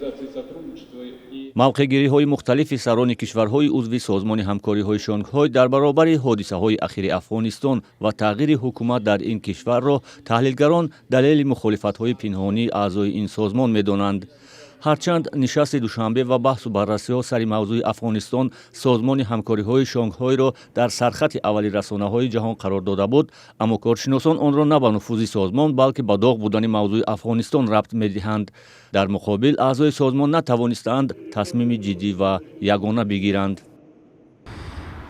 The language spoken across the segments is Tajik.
Организации сотрудничества и Мавқеъгириҳои мухталифи сарони кишварҳои узви Созмони ҳамкориҳои Шонгҳой дар баробари ҳодисаҳои ахири Афғонистон ва тағйири ҳукумат дар ин кишварро таҳлилгарон далели мухолифатҳои пинҳонии аъзои ин созмон медонанд. Ҳарчанд нишасти Душанбе ва баҳсу баррасиҳо сари мавзӯи Афғонистон Созмони ҳамкориҳои Шонгҳойро дар сархати аввали расонаҳои ҷаҳон қарор дода буд, аммо коршиносон онро на ба нуфузи созмон, балки ба доғ будани мавзӯи Афғонистон рабт медиҳанд. Дар муқобил, аъзои созмон натавонистаанд тасмими ҷиддӣ ва ягона бигиранд.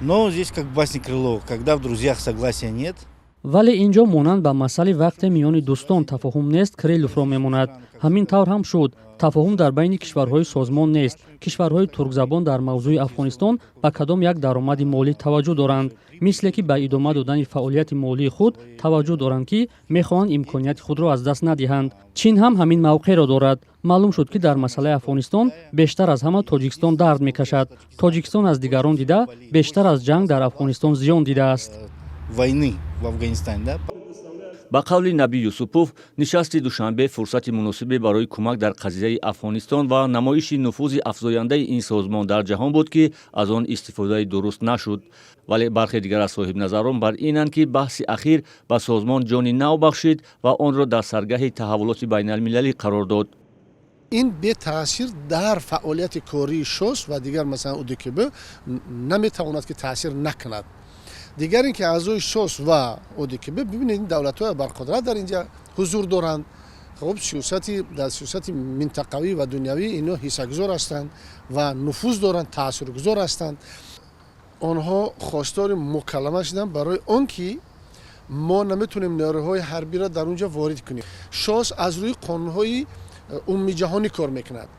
Но здесь, как в басне Крылова, когда в друзьях согласия нет, Вале ин ҷо монанд ба масъали вақте миёни дӯстон тафоҳум нест, Криловро мемонад. Ҳамин тавр ҳам шуд. Тафоҳум дар байни кишварҳои созмон нест. Кишварҳои туркзабон дар мавзӯи Афғонистон ба кадом як даромади молӣ таваҷҷӯҳ доранд, мисле ки ба идома додани фаъолияти молии худ таваҷҷӯҳ доранд, ки мехоҳанд имконияти худро аз даст надиҳанд. Чин ҳам ҳамин мавқеъро дорад. Маълум шуд, ки дар масъалаи Афғонистон бештар аз ҳама Тоҷикистон дард мекашад. Тоҷикистон аз дигарон дида бештар аз ҷанг дар Афғонистон зиён дидааст. войны в Афганистане, да? Ба қавли Наби Юсупов, нишасти Душанбе фурсати муносибе барои кӯмак дар қазияи Афғонистон ва намоиши нуфузи афзояндаи ин созмон дар ҷаҳон буд, ки аз он истифодаи дуруст нашуд. Вале бархе дигар аз соҳибназарон бар инанд, ки баҳси ахир ба созмон ҷони нав бахшид ва онро дар саргаҳи таҳаввулоти байналмилалӣ қарор дод. Ин бетаъсир дар фаъолияти кории ШОС ва дигар, масалан, ОДКБ наметавонад, ки таъсир накунад. Дигар ин ки аъзои ШОС ва ОДКБ, бибинед, ин давлатҳои барқудрат дар инҷа ҳузур доранд. Хуб, сиёсати дар сиёсати минтақавӣ ва дунявӣ ино ҳиссагузор ҳастанд ва нуфуз доранд, таъсиргузор ҳастанд. Онҳо хостори мукаллама шуданд, барои он ки мо наметавонем нерӯҳои ҳарбиро дар он ҷо ворид кунем. ШОС аз рӯи қонунҳои умумиҷаҳонӣ кор мекунад.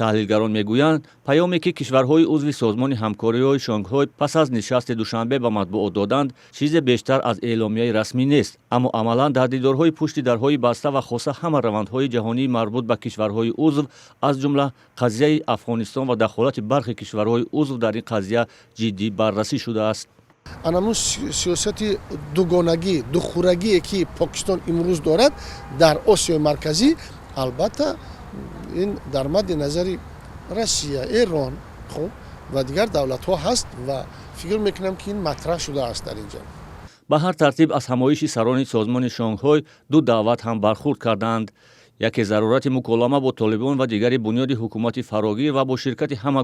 Таҳлилгарон мегӯянд, паёме, ки кишварҳои узви Созмони ҳамкориҳои Шонгҳой пас аз нишасти Душанбе ба матбуот доданд, чизе бештар аз эъломияи расмӣ нест, аммо амалан дар дидорҳои пушти дарҳои баста ва хоса ҳама равандҳои ҷаҳонии марбут ба кишварҳои узв, аз ҷумла қазияи Афғонистон ва дахолати бархе кишварҳои узв дар ин қазия, ҷиддӣ баррасӣ шудааст. Анамун сиёсати дугонагӣ, духурагие, ки Покистон имрӯз дорад дар Осиёи Марказӣ, албатта, ин дар мадди назари Россия, Эрон, хуб, ва дигар давлатҳо ҳаст ва фикр мекунам, ки ин матраҳ шудааст дар инҷа. Ба ҳар тартиб, аз ҳамоиши сарони Созмони Шонгҳой ду даъват ҳам бархурд кардаанд: яке зарурати муколама бо Толибон ва дигари бунёди ҳукумати фарогир ва бо ширкати ҳама.